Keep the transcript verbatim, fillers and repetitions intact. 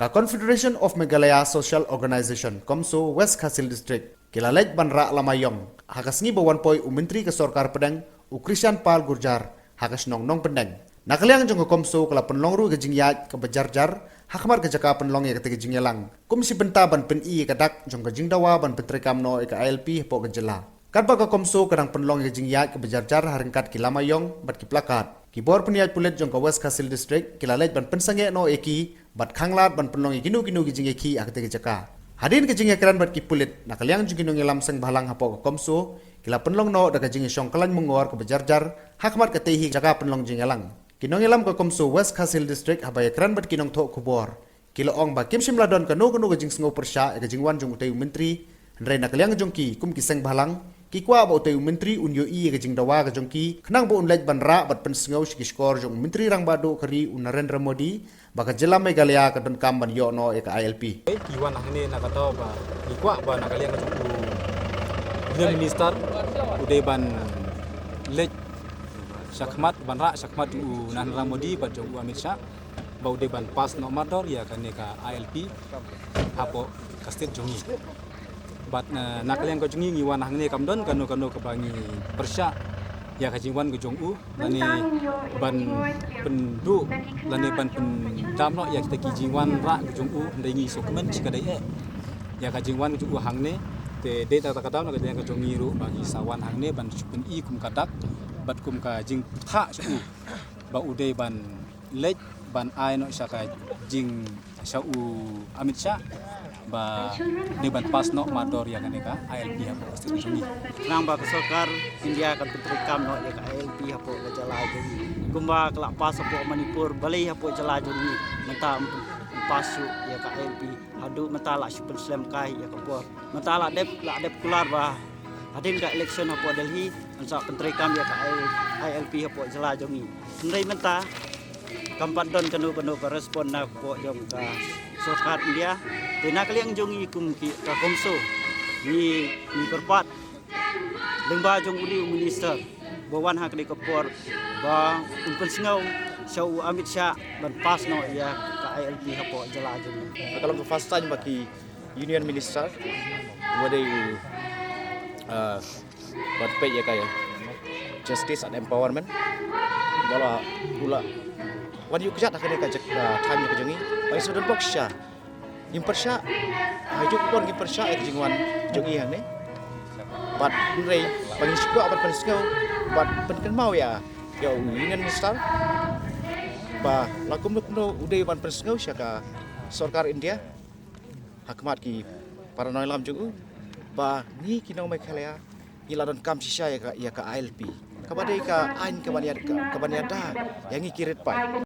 Ka Confederation of Meghalaya Social Organization, komso, West Khasi Hills District ki la leit ban rah lama ïong ha ka sngi ba wan poi u Myntri ka Sorkar Pdeng, u Krishan Pal Gurjar, ha ka shnong Nongpyndeng. Na ka liang jong ka komso ka la pynlong ruh ka jingïaid kaba jarjar ha khmat ka jaka pynlong ïa kata ka jingïalang, kum shi bynta ban pyni ïa ka dak jong ka jingdawa ban pyntreikam noh ïa ka I L P hapoh ka jylla. Katba ka komso ka dang pynlong ïa ka jingïaid kaba jarjar ha ryngkat ki lama ïong bad ki plakat, ki bor pynïaid pulit jong ka West Khasi Hills District ki la leit ban pynsangeh noh ïa ki bad khanglad ban pynlong ïa kino kino ki jingïakhih ha kata ka jaka. Hadien ka jingïakren bad ki pulit, na ka liang jong ki nongïalam seng bhalang hapoh ka komso ki la pynlong noh da ka jingïashong khlaiñ mongor kaba jarjar ha khmat kata hi ka jaka pynlong jingïalang. Ki nongïalam ka komso West Khasi Hills District, haba ïakren bad ki nongthoh khubor, ki la ong ba kim shym la don kano kano ka jingsngew pyrshah ïa ka jingwan jong utei u Myntri, hynrei na ka liang jong ki kum ki seng bhalang, ki kwah ba utei u Myntri un ïohi ïa ka jingdawa ka jong ki khnang ba un leit ban rah bad pynsngew sha ki shkor jong u Myntri Rangbah Duh ka ri, u Narendra Modi, ba ka jylla Meghalaya ka donkam ban ïoh noh ïa ka I L P. Ki wan hangne na ka daw ba ki kwah ba na ka liang ka jong u Union Minister u dei ban leit sha khmat, ban rah sha khmat jong u Narendra Modi bad jong u Amit Shah, ba u dei ban pass noh mardor ïa kane ka I L P hapoh ka state jong ngi. Bad, eh, na ka liang ka jong ngi, ngi wan hangne kam don kano kano kaba ngi pyrshah ïa ka jingwan ka jong u, lane ban pynduh, lane ban pyndam noh ïa kita ki jingwan rah ka jong u, hynrei ngi sngewkmen shi ka dei eh ïa ka jingwan ka jong u hangne. Te dei ta ka daw na ka liang ka jong ngi ruh ba ngi sa wan hangne ban shu pyni kum ka dak bad kum ka jingpyrshah sha u, ba u dei ban leit ban ai noh sha ka jing, sha u Amit Shah, ba dei ban pass noh mardor ïa kane ka I L P hapoh ka state jong ngi. Khnang ba ka sorkar India kan pyntreikam noh ïa ka I L P hapoh ka jylla jong ngi, kumba ka la pass hapoh Manipur, balei hapoh jylla jong ngi mynta ym pass shuh ïa ka I L P. Haduh mynta la shu pynslem kai ïa ka por. Mynta la dep, la dep kular ba hadien ka election hapoh Delhi, yn sa pyntreikam ïa ka I L P hapoh jylla jong ngi. Hynrei mynta kam pat don kano kano ka respond na ka pok jong ka sorkar India. Te na ka liang jong ngi kum ki ka komso, ngi, ngi kyrpad lyngba jong uni u minister ba wan ha kane ka por ba un pynsngew sha u Amit Shah ban pass noh ïa ka I L P hapoh jylla jong ngi. Ka long ka first time ba ki Union Minister, wada u, uh, ban peit ïa ka justice and empowerment, ba la u la wan ïuh kjat ha kane ka jaka, uh, thain ka jong ngi. Ba i shu don bok sha ngim pyrshah, ha juk por ngim pyrshah ïa ka jingwan jong ngi hangne. Bad hynrei ba ngi shu kwah ban pynsngew bad pynkynmaw ïa, ïa u Union Minister ba la kumno kumno u dei ban pynsngew sha ka sorkar India ha khmat ki para nongïalam jong u, ba ngi ki nong Meghalaya ngi la donkam shisha ïa ka, ïa ka I L P. Kaba dei ka aiñ kaban ïada, kaban ïada ïa ngi ki rit paid.